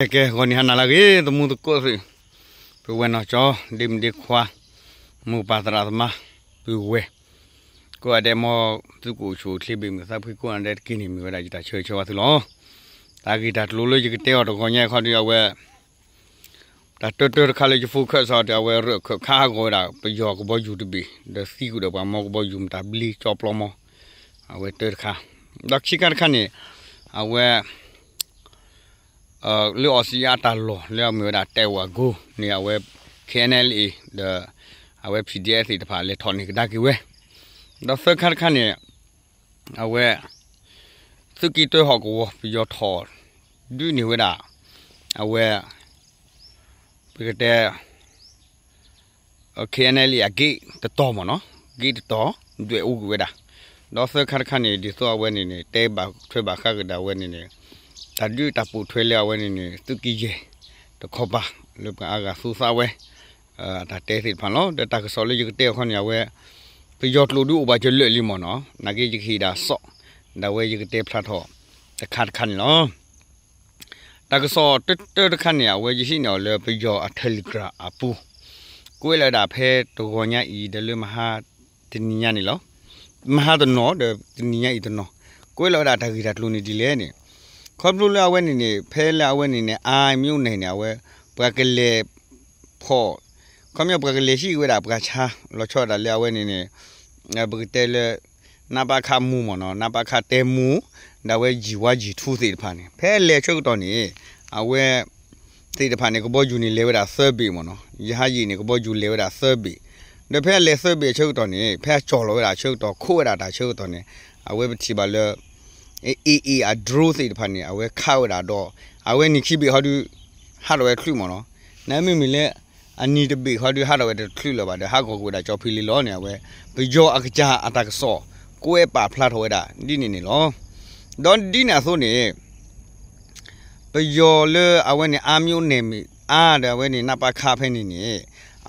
ကဲ ဂီၤနံၤဟါနၤလၢအဂ့ၤ သမူသကိးသ့ၣ်, ပုၢ်ဝဲၢ်နီၢ်ကၠီ ဒ့မုၣ်ဒ့ခွါ, မိၢ်ပၢ်သရၣ်သမါ, ပုၢ်ဝဲၢ်, ကိးဂၤဒဲး မ်သုကအိၣ်ဆူၣ်အိၣ်ချ့ဘၣ်မုာ်သးဖှံကိးဂၤဒဲးတက့ၢ်န့ၣ် မ့ၢ်ဝဲဒၣ်ယတၢ်ဆၢဂ့ၤဆၢဝါသုလီၤ. တၢ်ဂ့ၢ်တၢ်ကျိၤလၢယကတဲအီၤတဂီၤညါခီဒီး အဝဲ တၢ်တၢတၢတခါလၢယ focus အီၤဒီး အဝဲရၢၢ်ခၢၣ်ခါဟးဂီၤဝဲဒၣ် ပယီၤကဘီယူၤတဘ့ၣ် ဒီးသံကွံာ်ဒီးပှၤမီကဘီယူၤမတၤဘျ့ကၠီပျီမီ, အဝဲတၢတခါ, ဒီးခံခါတခါန့ၣ် အဝဲ လၢအီစံယါတၢ်လီၢ်လၢအမ့ၢ်ဝဲဒၣ် တဲဝၤကိန့ၣ် အဝဲ K N L A ဒီး အဝဲ P D F သ့ၣ်တဖၣ်လဲၤထီၣ်န့ၢ်ကဒါက့ၤဝဲ, ဒီးသၢခါတခါန့ၣ် အဝဲ သုးက့တၢဟီၣ်ကဝီၤ ပယီၤထီၣ်ဒုးန့ၢ်ဝဲဒၣ် အဝဲ ပကတဲ K N L A အ gate တတီၤမ့ၢ်နီၤ, gate တတီၤ ဒွဲၣ်အူကွံာ်ဝဲဒၣ်, ဒီးသၢခါတခါန့ၣ် ဒ်သိးအဝဲန့ၣ်န့ၣ် တဲဘၣ်ထွဲဘၣ်ဃးကဒီးအဝဲန့ၣ်န့ၣ် တၢ်ဒုးတၢ်ပိာ်ထွဲလၢအဝဲန့ၣ်န့ၣ် သုးက့ယဲၢ်တခီပၤ လၢပှၤအါဂၤသူသးဝဲ အတၢ်တဲသ့ၣ်တဖၣ်လီၤ. ဒီးတၢ်ကစီၣ်လၢယကတဲအီၤခီန့ၣ် အဝဲ ပယီၤကျိာ်ဒုးအိၣ်ဘၣ်စၢၤလၢာ်လံမ့ၢ်နီၤ, နာ်က့ယကဟ့ၣ်ဒၣ်စီၣ် ဒီးအဝဲယကတဲဖျါထီၣ်တခါတခါန့ၣ်လီၤ. တၢ်ကစီၣ်တၢတၢတခါန့ၣ် အဝဲယဟံးန့ၢ်အီၤလၢပယီၤအ Telegram အပူၤ, ကွဲးလီၤဝဲဒၣ်ဖဲတဂီၤညါအံၤဒီးလၢမဟါတနံၤညါန့ၣ်လီၤ. မဟါတနီၤဒီးတနံၤညါအံၤတနီၤ, ကွဲးလီၤဝဲဒၣ်တၢ်ဂ့ၢ်တၢ်ကျိၤန့ၣ်ဒ်လဲၣ်န့ၣ်, ခီဖျိလၢအဝဲန့ၣ်န့ၣ် ဖဲလၢအဝဲန့ၣ်န့ၣ် အါမ့ၢ်အိၣ်န့ၣ်န့ၣ် အဝဲ ပှၤကလဲၤဖီၣ် ခီပညီပှၤကလဲၤဟံးက့ၤဝဲဒၣ်ပှၤဆါ လီၤဆီဒၣ်တၢ်လၢအဝဲန့ၣ်န့ၣ် ပကတဲလၢ နပခမူမ့ၢ်နီၤ, နပခတဲမူ ဒီးအဝဲယံာ်ဝါယံာ်ထူသ့ၣ်တဖၣ်န့ၣ် ဖဲလဲၤဆၢကတီၢ်န့ၣ် အဝဲသ့ၣ်တဖၣ်န့ၣ် ကဘီယူၤန့ၣ်လဲၤဝဲဒၣ်သၢဘ့ၣ်မ့ၢ်နီၤ, ရဟတ်ယာဉ်န့ၣ် ကဘီယူၤလဲၤဝဲဒၣ်သၢဘ့ၣ်, ဒီးဖဲအလဲၤသၢဘ့ၣ်အဆၢကတီၢ်န့ၣ် ဖဲအကၠီၣ်လီၤဝဲဒၣ်အဆၢကတီၢ် ခိးဝဲဒၣ်တၢ်ဆၢကတီၢ်န့ၣ် အဝဲပထံၣ်ဘၣ်လၢ AA အ drone သ့ၣ်တဖၣ်န့ၣ် အဝဲခးဝဲဒၣ်ဒီး အဝဲနံၤခံဘ့ၣ်ဟီဒုး ဟးထီၣ်ဝဲတချုးမ့ၢ်နီၤ, နမ့မ့ၢ်လၢ အနံၤတဘ့ၣ်ဟီဒုး ဟးထီၣ်ဝဲတချုးလၢၤဘၣ်ဒီး ဟးဂီၤကွံာ်ဝဲဒၣ်ကၠီဖံးလံလီၤန့ၣ် အဝဲ ပယီၤအကစၢ်အတၢ်ကစီၣ် ကွဲးပာ်ဖျါထီၣ်ဝဲဒၣ်ဒ်န့ၣ်န့ၣ်လီၤ. ဒီးဒ်န့ၣ်အသိးန့ၣ် ပယီၤလၢအဝဲန့ၣ် အါမ့ၢ်အိၣ်န့ၣ်မ့ၢ်အါဒီးအဝဲန့ၣ် နပခဖဲန့ၣ်န့ၣ်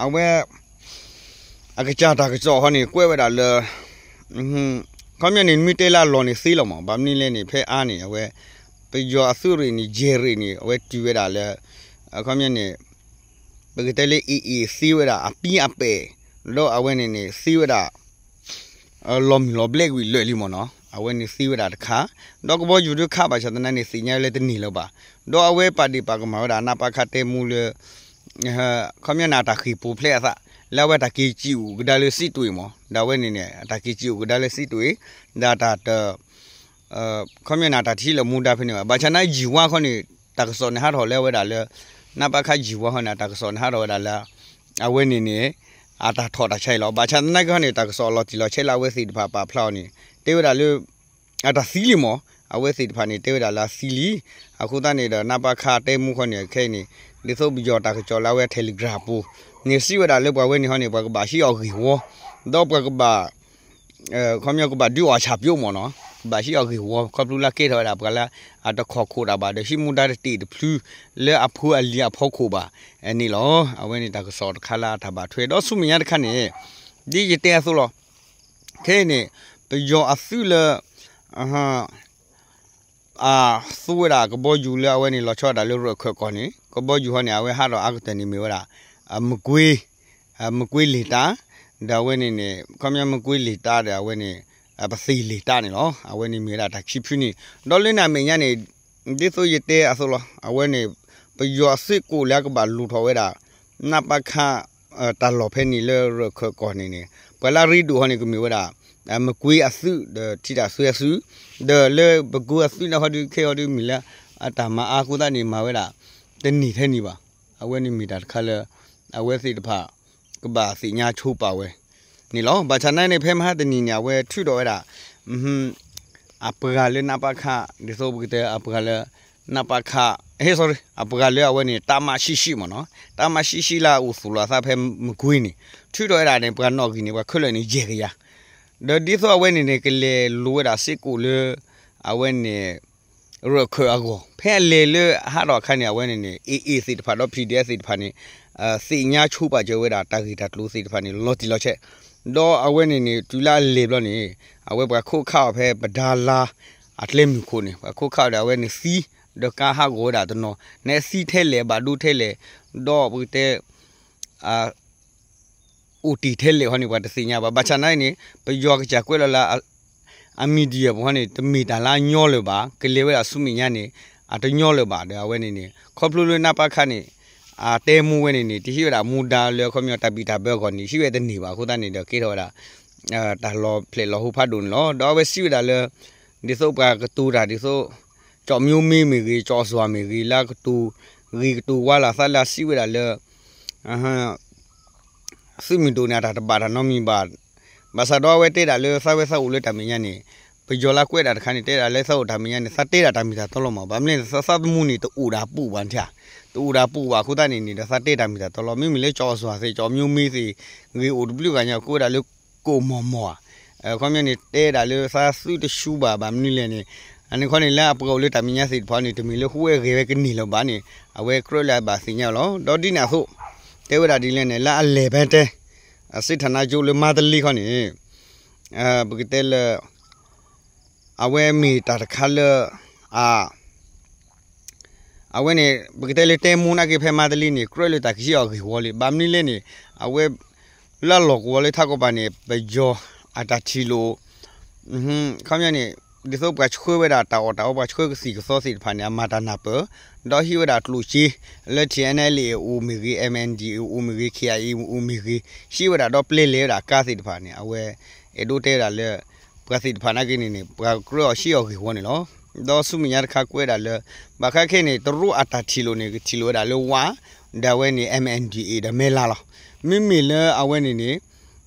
အဝဲ အကစၢ်တၢ်ကစီၣ်ဟီန့ၣ် ကွဲးဝဲဒၣ်လၢ ခီပညီန့ၣ် မ့ၢ်တဲလၢအလီၢ်န့ၣ်သ့လီၤမး, ဘၣ်မနုၤလဲၣ်န့ၣ် ဖဲအါန့ၣ် အဝဲ ပယီၤအသုးရ့ၣ်န့ၣ် ယဲၢ်ရ့ၣ်န့ၣ် အဝဲတုၤဝဲဒၣ်လၢ ခီပညီန့ၣ် ပကတဲလၢ AA သ့ဝဲဒၣ်အပံအပဲၢ်, ဒီးအဝဲန့ၣ်န့ၣ် သ့ဝဲဒၣ် လီၤမုၢ်လီၤဘျဲကွံာ်လၢာ်လံမ့ၢ်နီၤ, အဝဲန့ၣ်သ့ဝဲဒၣ်တခါ, ဒီးကဘီယူၤဒုးခးဘၣ်ဆၣ်သနာ်န့ၣ် သ့ၣ်ညါလၢတန့ၢ်လၢၤဘၣ်, ဒီးအဝဲပာ်ဒ့ၣ်ပာ်ကမၣ်ဝဲဒၣ် နပခတဲမူလၢ ခီပညီန့ၣ် အတၢ်ဃ့ၢ်ပူၤဖျဲးအသး လၢအဝဲတၢ်က့ၤစံၣ်အိၣ်ကဒါလၢစံးတွ့ၣ်မး, ဒီးအဝဲန့ၣ်န့ၣ် အတၢ်က့ၤစံၣ်အိၣ်ကဒါလၢစံးတွ့ၣ် ဒီးတၢ်တ ခီပညီန့ၣ် တၢ်တဟံးလၢမူဒါဖဲန့ၣ်ဘၣ်. ဘၣ်ဆၣ်သနာ်ယံာ်ဝါခီန့ၣ် တၢ်ကစီၣ်န့ၣ်ဟးထီၣ်လၢအဝဲဒၣ်လၢ နပခယံာ်ဝါခီန့ၣ် တၢ်ကစီၣ်န့ၣ်ဟးထီၣ်ဝဲဒၣ်လၢ အဝဲန့ၣ်န့ၣ် အတၢ်ထီၣ်တၢ်ဆါအံၤလီၤ. ဘၣ်ဆၣ်သနာ်က့ခီန့ၣ် တၢ်ကစီၣ်အလီၤတံၢ်လီၤဆဲးလၢအဝဲသ့ၣ်တဖၣ်ပာ်ဖျါအီၤန့ၣ် တဲဝဲဒၣ်လၢ အတၢ်သံလံမး, အဝဲသ့ၣ်တဖၣ်န့ၣ် တဲဝဲဒၣ်လၢအသံလံ. အဃိသတးန့ၣ်ဒီး နပခတဲမူခီန့ၣ် ခဲအံၤန့ၣ် ဒ်သိးပယီၤတၢ်ကစီၣ်လၢအဝဲ Telegram အပူၤ န့ၣ်စံးဝဲဒၣ်လၢပှၤဝဲန့ၣ်ခီန့ၣ် ပှၤကဘၣ်ဟံးအီၤဂ့ၢ်ဝီ, ဒီးပှၤကဘၣ် ခီပညီကဘၣ်ဒုးအီၣ်ဆၣ်ပၠိမ့ၢ်နီၤ, ကဘၣ်ဟံးအီၤဂ့ၢ်ဝီ ခီဖျိလၢကဲထီၣ်ဝဲဒၣ်ပှၤလၢအတခိးခိၣ်တၢ်ဘၣ် ဒီးဟံးမူဒါတတ့ၢ်တဖျု လၢအဖိအလံၤအဖီခိၣ်ဘၣ်န့ၣ်လီၤ. အဝဲန့ၣ်တၢ်ကစီၣ်တခါလၢအတၢ်ဘၣ်ထွဲ ဒီးဆူမဲာ်ညါတခါန့ၣ် ဒ်ယတဲအသိးလီၤ. ခဲအံၤန့ၣ် ပယီၤအသုးလၢ အသူဝဲဒၣ်ကဘီယူၤလၢအဝဲန့ၣ် လီၤဆီဒၣ်တၢ်လၢရၢၢ်ခၢၣ်ကီၢ်န့ၣ် ကဘီယူၤဟီန့ၣ် အဝဲဟးထီၣ်အါကတၢၢ်န့ၣ်မ့ၢ်ဝဲဒၣ် မကွ့ မကွ့လ့ၢ်တၢ် ဒီးအဝဲန့ၣ်န့ၣ် ခီပညီမကွ့လ့ၢ်တၢ်ဒီးအဝဲန့ၣ် ပသ့ၣ်လ့ၢ်တၢ်န့ၣ်လီၤ. အဝဲန့ၣ်မ့ၢ်ဝဲဒၣ်တၢ်ခံဖုန့ၣ် ဒီးလၢနမဲာ်ညါန့ၣ် ဒ်သိးယတဲအသိးလီၤ. အဝဲန့ၣ် ပယီၤအစ့ၢ်ကီးလၢအကဘၣ်လူၤထီၣ်ဝဲဒၣ် နပခ တၢ်လီၢ်ဖဲန့ၣ်လၢရၢၢ်ခၢၣ်ကီၢ်န့ၣ်န့ၣ် ပှၤလၢအရ့ဒိၣ်ဟီန့ၣ် ကမ့ၢ်ဝဲဒၣ် မကွ့အသုး ဒီးထံတၢ်စွဲအသုး ဒီးလၢပကွ့အသုးလၢဟီဒုးခဲအံၤဒုးမ့ၢ်လၢ အတၢ်မၤအါအဃိသတးန့ၣ် မၤဝဲဒၣ် တန့ၢ်ထဲန့ၣ်ဘၣ်. အဝဲန့ၣ်မ့ၢ်တၢ်တခါလၢ အဝဲသ့ၣ်တဖၣ် ကဘၣ်သ့ၣ်ညါဆိပာ်ဝဲန့ၣ်လီၤ. ဘၣ်ဆၣ်သနာ်န့ၣ် ဖဲမဟါတနံၤန့ၣ် အဝဲထုးထီၣ်ဝဲဒၣ် အပှၤလၢနပခ ဒ်သိးပကတဲအပှၤလၢ နပခ ဟဲ sorry အပှၤလၢအဝဲန့ၣ် တၢ်မၤဆံးဆံးမ့ၢ်နီၤ တၢ်မၤဆံးဆံးလၢအအိၣ်သူၣ်လီၤအသးဖဲမကွ့န့ၣ် ထုးထီၣ်ဝဲဒၣ်န့ၣ် ပှၤနီၣ်ဂံၢ်န့ၣ် ပှၤခဲလၢာ်န့ၣ် ယဲၢ်ကယၤ ဒီးဒ်သိးအဝဲန့ၣ်န့ၣ် ကလဲၤလိာ်ဝဲဒၣ်စ့ၢ်ကီးလၢ အဝဲန့ၣ် ရၢၢ်ခၢၣ်အဂီၢ် ဖဲအလဲၤလၢအဟးထီၣ်အခါန့ၣ် အဝဲန့ၣ်န့ၣ် AA သ့ၣ်တဖၣ်ဒီး PDF သ့ၣ်တဖၣ်န့ၣ် သ့ၣ်ညါဆိပာ်စၢၤဝဲဒၣ် တၢ်ဂ့ၢ်တၢ်ကျိၤသ့ၣ်တဖၣ်န့ၣ် လီၤတံၢ်လီၤဆဲး ဒီးအဝဲန့ၣ်န့ၣ် တုၤလၢအလဲၤဘျီန့ၣ် အဝဲပှၤခိးခးအီၤဖဲပဒါလါ အကျဲမုၢ်ခိၣ်န့ၣ် ပှၤခိးခးအီၤဒီး အဝဲန့ၣ်သံ ဒီးကါဟးဂီၤဝဲဒၣ်တနီၤ နသံထဲလဲၣ် ဘၣ်ဒိထဲလဲၣ် ဒီးပကတဲ အိၣ်တ့ၢ်ထဲလဲၣ်ဃီန့ၣ် ပှၤတသ့ၣ်ညါဘၣ်. ဘၣ်ဆၣ်နာ်အံၤန့ၣ် ပယီၤကစၢ်ကွဲးလီၤလၢ အ media ပူၤဃီန့ၣ် တမ့ၢ်တၢ်လၢအညီလၢၤဘၣ်, ကလဲၤဝဲဒၣ်ဆူမဲာ်ညါန့ၣ် အတညီလၢၤဘၣ်ဒီး အဝဲန့ၣ်န့ၣ် ခီဖျိလၢနပခန့ၣ် အတဲမူဝဲန့ၣ်န့ၣ် တဟံးဝဲဒၣ်မူဒါလၢ ခီပညီတၢ်ဘံၣ်တၢ်ဘၢအဂီၢ်န့ၣ် ဟံးဝဲတန့ၢ်ဘၣ်အဃိသတးန့ၣ်ဒီး ကဲထီၣ်ဝဲဒၣ် တၢ်လီၤဖျဲးလီၤဟိဖးဒိၣ်န့ၣ်လီၤ. ဒီးအဝဲစံးဝဲဒၣ်လၢ ဒ်သိးပှၤကတိၤတၢ်ဒ်သိး ကၠီၣ်မၠိမ့မ့ၢ်ဂ့ၤ ကၠီၣ်စွၢ်မ့ၢ်ဂ့ၤ လၢကတိၤဂ့ၤကတိၤဝါလီၤသးလၢအစံးဝဲဒၣ်လၢ သုးမုၢ်ဒိၣ်န့ၣ် အတၢ်တဘၣ်တၢ်နီတမံၤဘၣ်. ဘၣ်ဆၣ်ဒီးအဝဲတဲဒၣ်လၢသးဝဲသးအိၣ်လၢတၢ်မဲာ်ညါန့ၣ် ပယီၤလၢကွဲးဒၣ်တခါန့ၣ် တဲဒၣ်လၢသးအိၣ်တၢ်မဲာ်ညါန့ၣ် သးတဲဒၣ်တၢ်မ့ၢ်တၢ်တီလီၤမး. ဘၣ်မနုၤလဲၣ် သးသမူန့ၣ် တအိၣ်ဒၣ်ပူၤဘၣ်န့ၣ် တအိၣ်ဒၣ်ပူၤဘၣ်အဃိသတးန့ၣ်န့ၣ်ဒီး သးတဲတၢ်မ့ၢ်တၢ်တီလီၤ. မ့မ့ၢ်လၢကၠီၣ်စွၢ်သ့ၣ် ကၠီၣ်မၠိမ့သ့ၣ်ဂ့ၤ အိၣ်တဘျုးဂၤညါ ကိးဝဲဒၣ်လၢ ကိၣ်မီၢ်မီၢ်ဧါ. ခီပညီန့ၣ် တဲဒၣ်လၢသးသုတဆူဘၣ် ဘၣ်မနုၤလဲၣ်န့ၣ် အန့ၣ်ခီန့ၣ် လၢအပှၤအိၣ်လၢတၢ်မဲာ်ညါသ့ၣ်တဖၣ်န့ၣ် တမ့ၢ်လၢဟူးဝဲဂဲၤဝဲကန့ၢ်လၢၤဘၣ်န့ၣ် အဝဲကြၢးလၢအဘၣ်သ့ၣ်ညါလီၤ. ဒီးဒ်န့ၣ်အသိး တဲဝဲဒၣ်ဒ်လဲၣ်န့ၣ် လၢအလဲၤဖဲတဲ အစ့ထၣ်နါကၠိလၢမါတလ့ခီန့ၣ် ပကတဲလၢ အဝဲမ့ၢ်တၢ်တခါလၢ အ အဝဲန့ၣ် ပကတဲလၢတဲမူနာ်က့ဖဲမါတလ့န့ၣ် ကြၢးလၢတၢ်ကဟံးအီၤဂ့ၢ်ဝီလံ. ဘၣ်မနုၤလဲၣ်န့ၣ် အဝဲ လၢအလီၢ်ကဝီၤလၢထးကီၢ်ပၤန့ၣ် ပယီၤအတၢ်ထံၣ်လိာ် ခီပညီန့ၣ် ဒ်သိးပှၤဆှၢဝဲဒၣ်တၢ်အီၣ်တၢ်အီ ပှၤဆှၢကသံၣ်ကသီသ့ၣ်တဖၣ်န့ၣ် အမၤတၢ်နၢ်ပၢၢ် ဒီးဟံးဝဲဒၣ်ကျိၣ်စ့ လၢ ထံၣ်အဲၣ်အဲၣ်လ်အ့ အိၣ်မ့ၢ်ဂ့ၤ မၣ်အၣ်အၣ်ဒီး အိၣ်မ့ၢ်ဂ့ၤ ခ့ၣ်အၣ်အ့ အိၣ်မ့ၢ်ဂ့ၤ ဟံးဝဲဒၣ်ဒီးပျဲလဲၤဝဲဒၣ်ကါသ့ၣ်တဖၣ်န့ၣ် အဝဲ အဲၣ်ဒိးတဲဒၣ်လၢ ပှၤသ့ၣ်တဖၣ်နာ်က့န့ၣ်န့ၣ် ပှၤကြၢးအီၤဟံးအီၤဂ့ၢ်ဝီန့ၣ်လီၤ. ဒီးဆူမဲာ်ညါတခါကွဲးဒၣ်လၢ ဘၣ်ဃးခဲအံၤန့ၣ် တရူးအတၢ်ထံၣ်လိာ်န့ၣ် ကထံၣ်လိာ်ဝဲဒၣ်လၢဝါ ဒီးအဝဲန့ၣ် မၣ်အၣ်အၣ်ဒီး မဲလၢ်လီၤ. မ့မ့ၢ်လၢအဝဲန့ၣ်န့ၣ်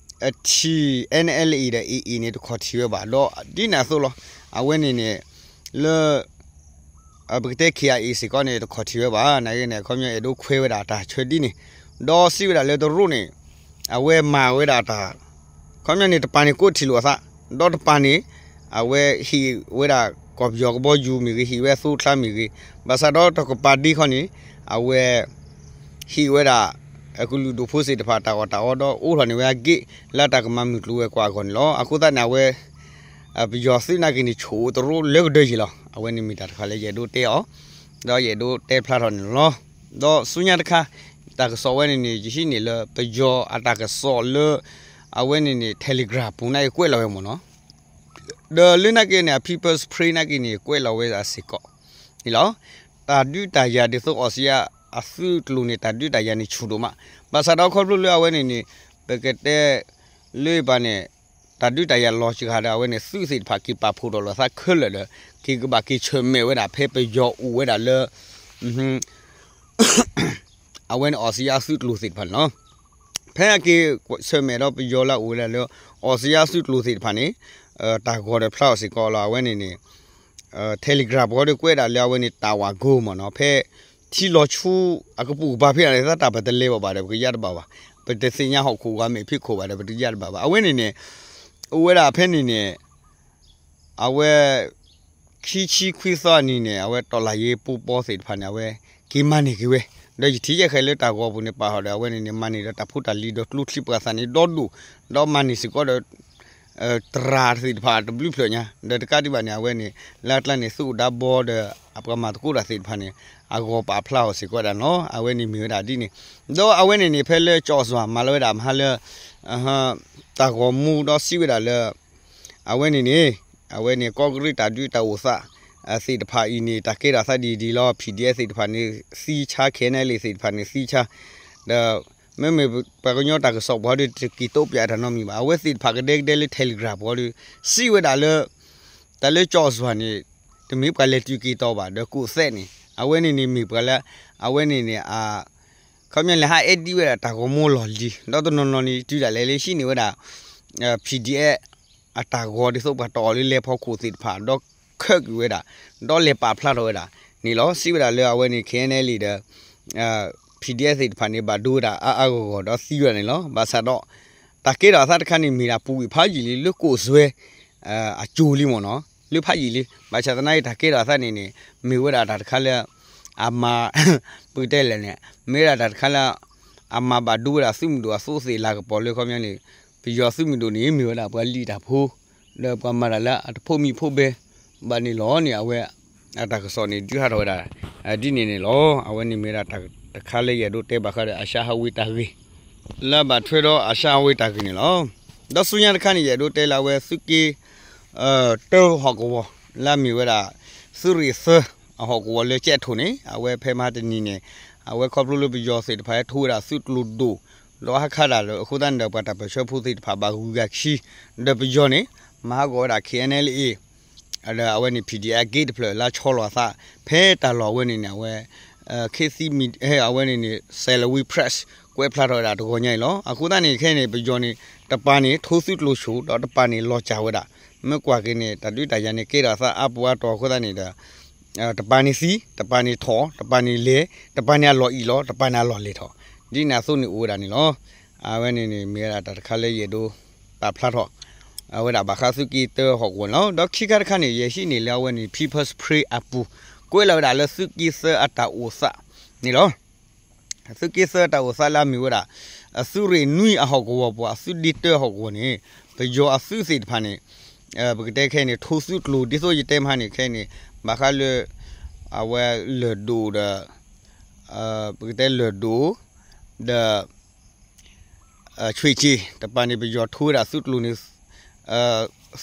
ထံၣ်အဲၣ်အဲၣ်လ်အ့ဒီး အ့ၣ်အ့ၣ်န့ၣ် တခီၣ်ထံၣ်ဝဲဘၣ် ဒီးဒ်န့ၣ်အသိးလီၤ. အဝဲန့ၣ်န့ၣ် လၢ ပကတဲ ခ့ၣ်အၣ်အ့ စ့ၢ်ကီးန့ၣ် တခီၣ်ထံၣ်ဝဲဘၣ် နာ်က့န့ၣ် ခီပညီအဲၣ်ဒိးခွဲးဝဲဒၣ်တၢ်ဆၢဒ်န့ၣ် ဒီးစံးဝဲဒၣ်လၢတရူးန့ၣ် အဝဲမၤဝဲဒၣ်တၢ် ခီပညီန့ၣ် တပၤန့ၣ်ကိးထံၣ်လိာ်အသး ဒီးတပၤန့ၣ် အဝဲဟ့ၣ်ဝဲဒၣ်ကီၢ်ပယီၤကဘီယူၤမ့ၢ်ဂ့ၤ ဟ့ၣ်ဝဲအသိးချါမ့ၢ်ဂ့ၤ ဘၣ်ဆၣ်ဒီးတကပၤဒ့ခီန့ၣ် အဝဲ ဟ့ၣ်ဝဲဒၣ် ကလုာ်ဒူၣ်ဖိသ့ၣ်တဖၣ်တၢ်အီၣ်တၢ်အီဒီးအိးထီၣ်န့ၢ်ဝဲအဂ့ၢ် လၢတၢ်ကမၤမုၢ်ကျိၤဝဲၤကွာ်အဂီၢ်န့ၣ်လီၤ. အဃိသတးန့ၣ် အဝဲ ပယီၤသုးနာ်က့န့ၣ် ဆိၣ်တရူးလၢကဒၢယံၤလီၤ. အဝဲန့ၣ်မ့ၢ်တၢ်တခါလၢယအဲၣ်ဒိးတဲအီၤ ဒီးယအဲၣ်ဒိးတဲဖျါထီၣ်န့ၣ်လီၤ. ဒီးဆူညါတခါ တၢ်ကစီၣ်ဝဲန့ၣ်န့ၣ် ယဟံးန့ၢ်လၢပယီၤအတၢ်ကစီၣ်လၢ အဝဲန့ၣ်န့ၣ် Telegram ပူၤနာ်က့ကွဲးလီၤဝဲမ့ၢ်နီၤ ဒီးလၢနာ်က့န့ၣ် အ People's Spring နာ်က့န့ၣ် ကွဲးလီၤဝဲဒၣ်စ့ၢ်ကီးန့ၣ်လီၤ. တၢ်ဒုးတၢ်ယၤဒ်သိးအီစံယါအသုးကျိၤန့ၣ် တၢ်ဒုးတၢ်ယၤန့ၣ်ဆူၣ်ဒိၣ်မး, ဘၣ်ဆၣ်ဒီးခီဖျိလၢအဝဲန့ၣ်န့ၣ် ပကတဲ လၢပၤန့ၣ် တၢ်ဒုးတၢ်ယၤလီၤစှၤဒီး အဝဲန့ၣ်သုးသ့ၣ်တဖၣ်က့ၤပာ်ဖှိၣ်ထီၣ်လိာ်သးခဲလၢာ်ဒီး က့ၤကဘၣ်က့ၤဆၢၣ်မဲာ်ဝဲဒၣ်ဖဲပယီၤအိၣ်ဝဲဒၣ်လၢ အဝဲန့ၣ်အီစံယါသုးကျိၤသ့ၣ်တဖၣ်န့ၣ်လီၤ. ဖဲအက့ၤဆၢၣ်မဲာ်ဒီးပယီၤလၢအအိၣ်ဝဲဒၣ်လၢ အီစံယါသုးကျိၤသ့ၣ်တဖၣ်န့ၣ် တၢ်ဂီၤဒီးဖျါအီၤစ့ၢ်ကီးလီၤ. အဝဲန့ၣ်န့ၣ် Telegram ပူၤဒီးကွဲးဒၣ်လၢအဝဲန့ၣ် တၢ်ဝၤကိမ့ၢ်နီၤ ဖဲထံလီၤဆူအကပိာ်ကပၤဖဲအံၤန့ၣ် သတးပတလဲၤဘၣ်ဘၣ်ဒီး ပကယါတဘၣ်ဘၣ်, ပတသ့ၣ်ညါဟီၣ်ခိၣ်ဂၤမ့ၢ်ဖံးခိၣ်ဘၣ်ဒီး ပတယါတဘၣ်ဘၣ်. အဝဲန့ၣ်န့ၣ် အိၣ်ဝဲဒၣ်ဖဲန့ၣ်န့ၣ် အဝဲ ခံဆံခွံသီအနံၤန့ၣ် အဝဲတီၢ်လၢ်ယ့ပိပီသ့ၣ်တဖၣ်န့ၣ် အဝဲက့ၤမၤန့ၢ်က့ၤဝဲ, ဒီးယထံၣ်ယဲၢ်ဃဲလၢတၢ်ဂီၤပူၤန့ၣ် ပာ်ထီၣ်ဒီး အဝဲန့ၣ်န့ၣ် မၤန့ၢ်ဒီးတၢ်ဖိတၢ်လံၤဒီးကျိချံပှၤသၣ်န့ၣ်ဒီဒိၣ်, ဒီးမၤန့ၢ်စ့ၢ်ကီးဒီး တြၢ်သ့ၣ်တဖၣ်တဘျုးဖျၢၣ်ညါ, ဒီးတကးဒံးဘၣ်န့ၣ် အဝဲန့ၣ် လၢအကျါန့ၣ် သုးအိၣ်ဒါဘီဒီး အပှၤမၤသကိးတၢ်သ့ၣ်တဖၣ်န့ၣ် အဂီၤပာ်ဖျါအီၤစ့ၢ်ကီးဒၣ်န့ၣ်လီၤ. အဝဲန့ၣ်မ့ၢ်ဝဲဒၣ်ဒ်န့ၣ်, ဒီးအဝဲန့ၣ်န့ၣ် ဖဲလၢကၠီၣ်စွၢ်မၤလီၤဝဲဒၣ်မဟါလၢ တၢ်ဂီၤမူဒီးစံးဝဲဒၣ်လၢ အဝဲန့ၣ်န့ၣ် အဝဲန့ၣ် ကီၢ်ကရံးတၢ်ဒုးတၢ်အိၣ်သး သ့ၣ်တဖၣ်အံၤန့ၣ် တၢ်ကဲထီၣ်သးဒ်အံၤဒ်အံၤလီၤ. ပီၣ်ဒံၣ်အဲၣ်သ့ၣ်တဖၣ်န့ၣ် သံဆါ, ခဲၣ်အဲၣ်အဲၣ်လ်သ့ၣ်တဖၣ်န့ၣ် သံဆါ, ဒီး မ့မ့ၢ်ပှၤကညီတၢ်ကစီၣ်ပူၤဒီး တက့ၤတိပၠးတၢ်နီတမံၤဘၣ်. အဝဲသ့ၣ်တဖၣ်ကဒဲကဒဲလၢ Telegram ပူၤဒီး စံးဝဲဒၣ်လၢ တၢ်လၢကၠီၣ်စွၢ်န့ၣ် တမ့ၢ်ပှၤလဲၤတုၤက့ၤတီၤဘၣ် ဒီးကိးသဲးန့ၣ် အဝဲန့ၣ်န့ၣ်မ့ၢ်ပှၤလၢ အဝဲန့ၣ်န့ၣ် ခီပညီလဲၤဟးအဲၣ်ဒိးဝဲဒၣ်တၢ်ဂီၤမူလီၢ်လံၤ ဒီးတနီၤနီၤန့ၣ် တုၤဒၣ်လဲာ်လၢဟံးန့ၢ်ဝဲဒၣ် ပီၣ်ဒံၣ်အဲၣ် အတၢ်ဂီၤဒ်သိးပှၤတီၢ်အီၤလၢလဲၤဖီခိၣ်သ့ၣ်တဖၣ် ဒီးခၢၣ်ကွံာ်ဝဲဒၣ် ဒီးလဲၤပာ်ဖျါထီၣ်ဝဲဒၣ်န့ၣ်လီၤ. စံးဝဲဒၣ်လၢအဝဲန့ၣ် ခဲၣ်အဲၣ်အဲၣ်လ်ဒီး ပီၣ်ဒံၣ်အဲၣ်သ့ၣ်တဖၣ်န့ၣ် ဘၣ်ဒိဝဲဒၣ်အါအါဂီၢ်ဂီၢ်ဒီးသံဝဲဒၣ်န့ၣ်လီၤ. ဘၣ်ဆၣ်ဒီး တၢ်ကဲထီၣ်အသးတခါန့ၣ် မ့ၢ်ဒၣ်ပူၤကွံာ်ဖးယံာ်လံ လၢကိးစွဲ အစိၤလံမ့ၢ်နီၤ လၢဖးယံာ်လံ. ဘၣ်ဆၣ်သနာ်က့ တၢ်ကဲထီၣ်အသးန့ၣ်န့ၣ် မ့ၢ်ဝဲဒၣ်တၢ်တခါလၢ အမၤ ပကတဲလဲၣ်န့ၣ် မ့ၢ်ဝဲဒၣ်တၢ်တခါလၢ အမၤဘၣ်ဒိဝဲဒၣ်သုးမုၢ်ဒိၣ်အသိးသ့ၣ်လၤကပီၤလၢခီပညီန့ၣ် ပယီၤသုးမုၢ်ဒိၣ်န့ၣ် မ့ၢ်ဝဲဒၣ်ပှၤလံၣ်တၢ်ဖိ ဒီးပှၤမၤတၢ်လၢအတဖိးမံဖိးဘဲဘၣ်န့ၣ်လီၤန့ၣ် အဝဲ အတၢ်ကစီၣ်န့ၣ် ဒုးဟးထီၣ်ဝဲဒၣ် ဒ်န့ၣ်န့ၣ်လီၤ. အဝဲန့ၣ်မ့ၢ်ဝဲဒၣ်တၢ်တခါလၢယအဲၣ်ဒိးတဲဘၣ်ဃးဒီး အၤၡါဟးဝ့ၤတၢ်ဂ့ၢ် လၢအဘၣ်ထွဲဒီးအၤၡါဟးဝ့ၤတၢ်ဂ့ၢ်န့ၣ်လီၤ. ဒီးဆူညါတခါန့ၣ် ယအဲၣ်ဒိးတဲလၢအဝဲသုးက့ တၢဟီၣ်ကဝီၤ လၢအမ့ၢ်ဝဲဒၣ် သုးရ့ၣ်သၢအဟီၣ်ကဝီၤလၢကဲးထိၣ်န့ၣ် အဝဲဖဲမဟါတနံၤန့ၣ် အဝဲခီဖျိလၢပယီၤသ့ၣ်တဖၣ်ဟဲထိဝဲဒၣ်သုးကျိၤဒိၣ် ဒီးဟးခးတၢ်လၢအဃိသတးန့ၣ်ဒီး ပှၤတၢ်ပၢၢ်ဆၢဖိသ့ၣ်တဖၣ်ဘၣ်ဂုၤဂၤခံ ဒီးပယီၤန့ၣ် မၤဟးဂီၤဝဲဒၣ် ခ့ၣ်အဲၣ်အၣ်လ်အ့ၣ် ဒီးအဝဲန့ၣ် PDF အဂ့ၢ်တဖျၢၣ်လၢဆီလီၤအသး ဖဲတၢ်လီၢ်အဝဲန့ၣ်န့ၣ် အဝဲ ခ့သံမံၤ အဝဲန့ၣ်န့ၣ် Salween Press ကွဲးဖျါထီၣ်ဝဲဒၣ်တဂီၤညါအံၤလီၤ. အဃိသတးန့ၣ် ခဲအံၤန့ၣ် ပယီၤန့ၣ် တပၤန့ၣ် ထိသုးကျိၤဆိ ဒီးတပၤန့ၣ်လီၤစၢ်ဝဲဒၣ် မ့ၢ်ကွၢ်က့ၤန့ၣ် တၢ်ဒုးတၢ်ယၤန့ၣ် ကဲထီၣ်အသးအါပူၤအါတီၤအဃိသတးန့ၣ်ဒီး တပၤန့ၣ်သံ တပၤန့ၣ်ထီၣ် တပၤန့ၣ်လဲၤ တပၤန့ၣ်အလီၢ်အံၣ်လီၤ တပၤန့ၣ်အလီၢ်လဲၤထီၣ် ဒ်န့ၣ်အသိးန့ၣ်အိၣ်ဝဲဒၣ်န့ၣ်လီၤ. အဝဲန့ၣ်န့ၣ် မ့ၢ်ဝဲဒၣ်တၢ်တခါလၢယအဲၣ်ဒိးပာ်ဖျါထီၣ် အဝဲဒၣ်ဘၣ်ဃးသုးက့တၢဟီၣ်ကဝီၤန့ၣ်လီၤ. ဒီးခံခါတခါန့ၣ် ယဟံးန့ၢ်လၢအဝဲန့ၣ် People's Spring အပူၤ ကွဲးလီၤဝဲဒၣ်လၢသုးက့သၢအတၢ်အိၣ်သးန့ၣ်လီၤ. သုးက့သၢတၢ်အိၣ်သးလၢအမ့ၢ်ဝဲဒၣ် အသုးရ့ၣ်နွံအဟီၣ်ကဝီၤပူၤ အသုးဒ့တၢဟီၣ်ကဝီၤန့ၣ် ပယီၤအသုးသ့ၣ်တဖၣ်န့ၣ် ပကတဲခဲအံၤန့ၣ် ထိသုးကျိၤ ဒ်သိးယတဲမဟါန့ၣ် ခဲအံၤန့ၣ် ဘၣ်ဃးလၢ အဝဲလၢၢ်ဒိၣ်ဒီး ပကတဲလၢၢ်ဒိၣ် ဒီး ဆွ့ၣ်က့ၤ တပၤန့ၣ် ပယီၤထိဝဲဒၣ်သုးကျိၤန့ၣ်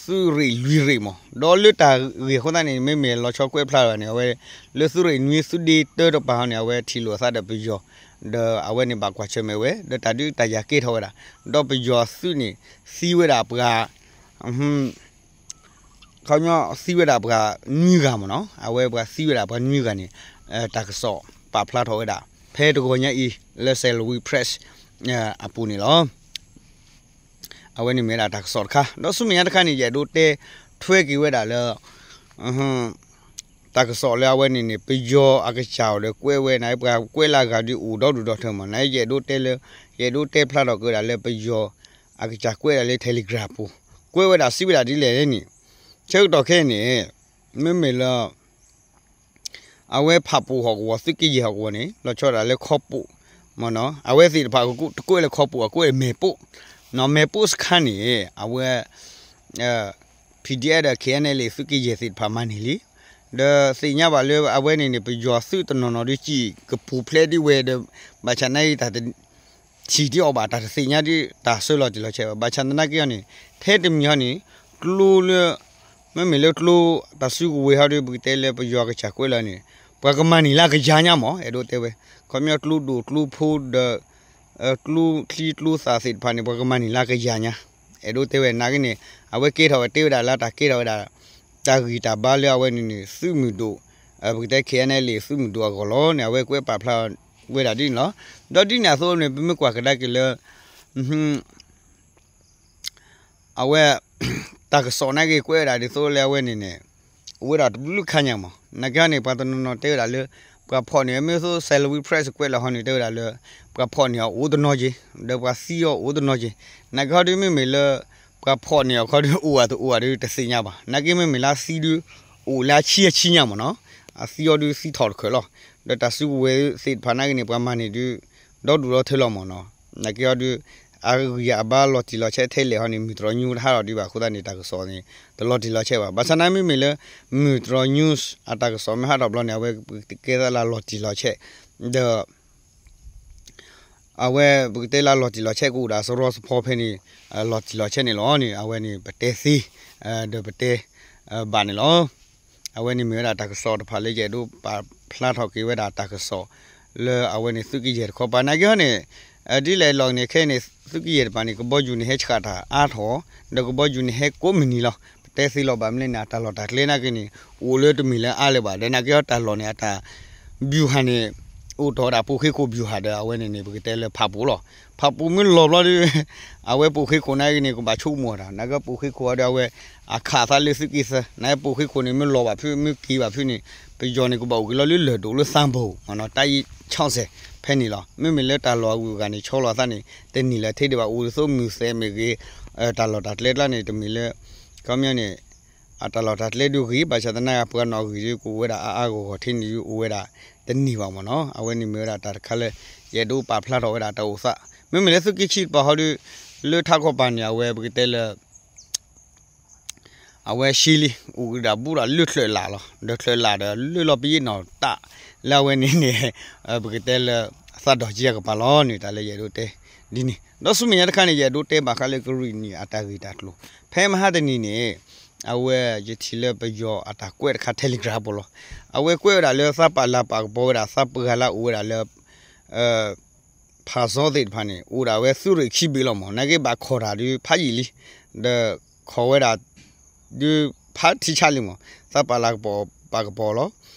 သုးရ့ၣ်လွံၢ်ရ့ၣ်မး ဒီးလၢတၢ်ဂ့ၢ်အဃိသတးန့ၣ် မ့မ့ၢ်လီၤဆီကွဲးဖျါဘၣ်န့ၣ် အဝဲ လၢသုးရ့ၣ်နွံသုးဒ့တၢတပၤဟီန့ၣ် အဝဲထံၣ်လိာ်အသးဒီးပယီၤ ဒီးအဝဲန့ၣ်ဘၣ်ကွၢ်ဆၢၣ်မဲာ်ဝဲ ဒီးတၢ်ဒုးတၢ်ယၤကဲထီၣ်ဝဲဒၣ် ဒီးပယီၤအသုးန့ၣ် သံဝဲဒၣ်ပှၤ ခီပညီသံဝဲဒၣ်ပှၤနွံဂၤမ့ၢ်နီၤ အဝဲပှၤသံဝဲဒၣ်ပှၤနွံဂၤန့ၣ် တၢ်ကစီၣ်ပာ်ဖျါထီၣ်ဝဲဒၣ် ဖဲတဂီၤညါအံၤ လၢ Salween Press အပူၤန့ၣ်လီၤ. အဝဲန့ၣ်မ့ၢ်ဝဲဒၣ်တၢ်ကစီၣ်တခါ ဒီးဆူမဲာ်ညါတခါန့ၣ် ယအဲၣ်ဒိးတဲထွဲက့ၤဝဲဒၣ်လၢ တၢ်ကစီၣ်လၢအဝဲန့ၣ်န့ၣ် ပယီၤအကစၢ်အီၤဒီးကွဲးဝဲန့ၣ် ပှၤကွဲးလၢအဂၤဒုးအိၣ်ဒီဒူၣ်ဒီထၢမး နယအဲၣ်ဒိးတဲလၢ ယအဲၣ်ဒိးတဲဖျါထီၣ်က့ၤဝဲဒၣ်လၢပယီၤအကစၢ်ကွဲးဒၣ်လၢ Telegram ပူၤ ကွဲးဝဲဒၣ်စံးဝဲဒၣ်ဒ်လဲၣ်န့ၣ် ဆၢကတီၢ်ခဲအံၤန့ၣ် မ့မ့ၢ်လၢ အဝဲဖးပူၤဟီၣ်ကဝီၤ သုးက့ယဲၢ်ဟီၣ်ကဝီၤန့ၣ် လီၤဆီဒၣ်တၢ်လၢခီပူၤမ့ၢ်နီၤ အဝဲသ့ၣ်တဖၣ်တကွဲးလၢခီပူၤ အကွဲးလၢမဲာ်ပိၢ် မဲာ်ပိၢ်စခါန့ၣ် အဝဲ PDF ဒီး ခ့ၣ်အဲၣ်အၣ်လ်အ့ၣ် သုးက့ယဲၢ်သ့ၣ်တဖၣ်မၤန့ၢ်လံ ဒီးသ့ၣ်ညါဘၣ်လၢအဝဲန့ၣ်န့ၣ် ပယီၤသုးတနီၤနီၤဒုးစံၣ်ကပူၤဖျဲးဒ်ဝဲဒီး ဘၣ်ဆၣ်နာ်က့တၢ်တ ထံၣ်ဒ်အီၤဘၣ် တၢ်တသ့ၣ်ညါဒ်တၢ်ဆၢလီၤတံၢ်လီၤဆဲးဘၣ် ဘၣ်ဆၣ်သနာ်က့အီၤန့ၣ် ထဲတမံၤဟီန့ၣ် ကျိလၢ မ့မ့ၢ်လၢကျိ တၢ်စုကဝဲၤဟီဒီး ပကတဲလၢပယီၤကစၢ်ကွဲးလီၤန့ၣ် ပှၤကမၤန့ၢ်လၢကယၤညါမး အဲၣ်ဒိးတဲဝဲ ခီပညီကျိဒိၣ်ကျိဖိဒီး ကျိချံကျိသၣ်သ့ၣ်တဖၣ်န့ၣ် ပှၤကမၤန့ၢ်လၢကယၤညါ အဲၣ်ဒိးတဲဝဲ နာ်က့န့ၣ် အဝဲကဲထီၣ်ဝဲတဲဝဲဒၣ်လၢတၢ်ကဲထီၣ်ဝဲဒၣ် တၢ်ဂံၢ်တၢ်ဘါလၢအဝဲန့ၣ်န့ၣ် သုးမုၢ်ဒိၣ် ပကတဲ ခ့ၣ်အဲၣ်အၣ်လ်အ့ၣ် သုးမုၢ်ဒိၣ်အဂီၢ်လီၤန့ၣ် အဝဲကွဲးပာ်ဖျါဝဲဒၣ်ဒ်န့ၣ်လီၤ. ဒီးဒ်န့ၣ်အသိးန့ၣ် ပမ့ၢ်ကွၢ်ကဒါက့ၤလၢ အဝဲ တၢ်ကစီၣ်နာ်က့ကွဲးဝဲဒၣ်ဒ်သိးလၢအဝဲန့ၣ်န့ၣ် အိၣ်ဝဲဒၣ်တဘျုးခါညါမး နာ်က့ဟီန့ၣ် ပှၤတနီၤနီၤတဲဝဲဒၣ်လၢ ပှၤဖီၣ်န့ၢ် မ့ၢ်သိး Salween Press ကွဲးလီၤဟီန့ၣ် တဲဝဲဒၣ်လၢ ပှၤဖီၣ်န့ၢ်အီၤအိၣ်တနီၤက့ၤ ဒီးပှၤသံအီၤအိၣ်တနီၤက့ၤ နာ်က့ဟီဒုးမ့မ့ၢ်လၢ ပှၤဖီၣ်န့ၢ်အီၤခီဒုးအိၣ်ဝဲတအိၣ်ဝဲဒုးတသ့ၣ်ညါဘၣ် နာ်က့မ့မ့ၢ်လၢသံဒုး အိၣ်လၢအဆံအဆံညါမးနီၤ အသံအီၤဒုးသံထီၣ်တခၢၣ်လီၤ ဒီးတၢ်စုကဝဲၤသ့ၣ်တဖၣ်နာ်က့န့ၣ် ပှၤမၤန့ၢ်ဒုး ဒီဒူၣ်ဒီထၢလီၤမးနီၤ နာ်က့ဟီဒုး အဂံၢ်အဘါလီၤတံၢ်လီၤဆဲးထဲလဲၣ်ဟီန့ၣ် မုၢ်တြီၤ news တဟးထီၣ်ဒံးဘၣ်အဃိသတးန့ၣ် တၢ်ကစီၣ်န့ၣ် တလီၤတံၢ်လီၤဆဲးဘၣ် ဘၣ်ဆၣ်နာ်မ့မ့ၢ်လၢ မုၢ်တြီၤ news အတၢ်ကစီၣ်မ့ၢ်ဟးထီၣ်ဘျီန့ၣ် အဝဲကဲသးလၢလီၤတံၢ်လီၤဆဲး ဒီး အဝဲပကတဲလၢလီၤတံၢ်လီၤဆဲးကအိၣ်ဒၣ်စရီစဖီဖဲန့ၣ် လီၤတံၢ်လီၤဆဲးန့ၣ်လီၤန့ၣ် အဝဲန့ၣ်ပတဲသ့ ဒီးပတဲ ဘၣ်န့ၣ်လီၤ အဝဲန့ၣ်မ့ၢ်ဝဲဒၣ်တၢ်ကစီၣ်တဖၣ်လၢယအဲၣ်ဒိးပာ်ဖျါထီၣ်က့ၤဝဲဒၣ်တၢ်ကစီၣ် လၢအဝဲန့ၣ်သုးကယဲၢ်တခီပၤ နာ်က့ဟီန့ၣ် ဒ်လဲၣ်လီၤန့ၣ် ခဲအံၤန့ၣ် သုးကယဲၢ်တပၤန့ၣ် ကဘီယူၤန့ၣ်ဟဲဆှၣ်တၢ်အါထီၣ် ဒီးကဘီယူၤန့ၣ်ဟဲကိးမုၢ်နံၤလီၤ ပတဲသ့လီၤဘၣ်မနုၤလဲၣ်န့ၣ် အတၢ်လီၢ်တၢ်ကျဲနာ်က့န့ၣ် အိၣ်လၢတမ့ၢ်လၢအါလၢၤဘၣ် ဒီးနာ်က့ဟီတၢ်လီၢ်န့ၣ် အတၢ် ဗျူဟာန့ၣ် အိၣ်တီၢ်ဝဲဒၣ်ပိာ်ဃ့ခိၣ် ဗျူဟာ ဒီးအဝဲန့ၣ်န့ၣ် ပကတဲလၢဖးပူၤလီၤ ဖးပူၤမ့ၢ်လီၤဘျီဒီး အဝဲပိာ်ဃ့ခိၣ်နာ်က့န့ၣ် ကဘၣ်ဆိကမိၣ်တၢ် နာ်က့ပိာ်ဃ့ခိၣ်ဒီးအဝဲ အခးသးလၢသုးက့သၢ နာ်က့ပိာ်ဃ့ခိၣ်န့ၣ် မ့ၢ်လီၤဘၣ်ဖုး မ့ၢ်က့ၤဘၣ်ဖုးန့ၣ် ပယီၤန့ၣ် ကဘၣ်အိၣ်က့ၤလီၤလၢလၢၢ်ဒိၣ်လၢသးဘိၣ်မ့ၢ်နီၤ တၢ်အံၤဆီၣ်စဲၣ် ဖဲန့ၣ်လီၤ မ့မ့ၢ်လၢတၢ်လီၢ်အဂုၤအဂၤန့ၣ် ဆီလီၤသးန့ၣ် တန့ၢ်လၢၤထဲဒံးဘၣ် အိၣ်ဒ်သိးမုၢ်သဲးမ့ၢ်ဂ့ၤ တၢ်လီၢ်တၢ်ကျဲကျါန့ၣ် တမ့ၢ်လၢ ခီပညီန့ၣ် အတၢ်လီၢ်တၢ်ကျဲဒုးဂ့ၤ ဘၣ်ဆၣ်သနာ်က့ပှၤနီၣ်ဂံၢ်ဒုးကအိၣ်ဝဲဒၣ်အါအါဂီၢ်ဂီၢ်ထဲန့ၣ်ဒုးအိၣ်ဝဲဒၣ်တန့ၢ်ဘၣ်မ့ၢ်နီၤ အဝဲန့ၣ်မ့ၢ်ဝဲဒၣ်တၢ်တခါလၢ ယအဲၣ်ဒိးပာ်ဖျါထီၣ်ဝဲဒၣ်တၢ်အိၣ်သး မ့မ့ၢ်လၢသုးက့ခံတပၤဟီဒုး လၢထးခီပၤန့ၣ် အဝဲပကတဲလၢ အဝဲရှ့လံ အိၣ်ကဒၣ်ဘူးဒီးလၢချၢၣ်လၢ်လီၤ. ဒီးချၢၣ်လၢ်ဒီးလၢလီၤပယီၤနီၢ်တၢ် လၢအဝဲန့ၣ်န့ၣ် ပကတဲလၢ သးဒီၣ်ကံအကပၤလီၤန့ၣ် တၢ်လၢယအဲၣ်ဒိးတဲဒ်န့ၣ်. ဒီးဆူမဲာ်ညါတခါန့ၣ် ယအဲၣ်ဒိးတဲဘၣ်ဃးလၢကရံၣ်နံၣ်အတၢ်ဂ့ၢ်တၢ်ကျိၤ ဖဲမဟါတနံၤန့ၣ် အဝဲယထံၣ်လၢပယီၤအတၢ်ကွဲးတခါ Telegram ပူၤလီၤ. အဝဲကွဲးဝဲဒၣ်လၢ သးပာ်လၤပာ်ကပီၤဝဲဒၣ် သးပှၢ်လၢအအိၣ်ဝဲဒၣ်လၢ ဖးစီသ့ၣ်တဖၣ်န့ၣ် အိၣ်ဒၣ်ဝဲသုးရ့ၣ်ခံဘ့ၣ်လီၤမၢ်. နာ်က့ဘၣ်ခိးတၢ်ဒုးဖးယံာ်လံ, ဒီးခိးဝဲဒၣ် ဒုးဖးထံဆးလံမၢ်, သးပာ်လၤကပီၤပာ်ကပီၤလီၤ.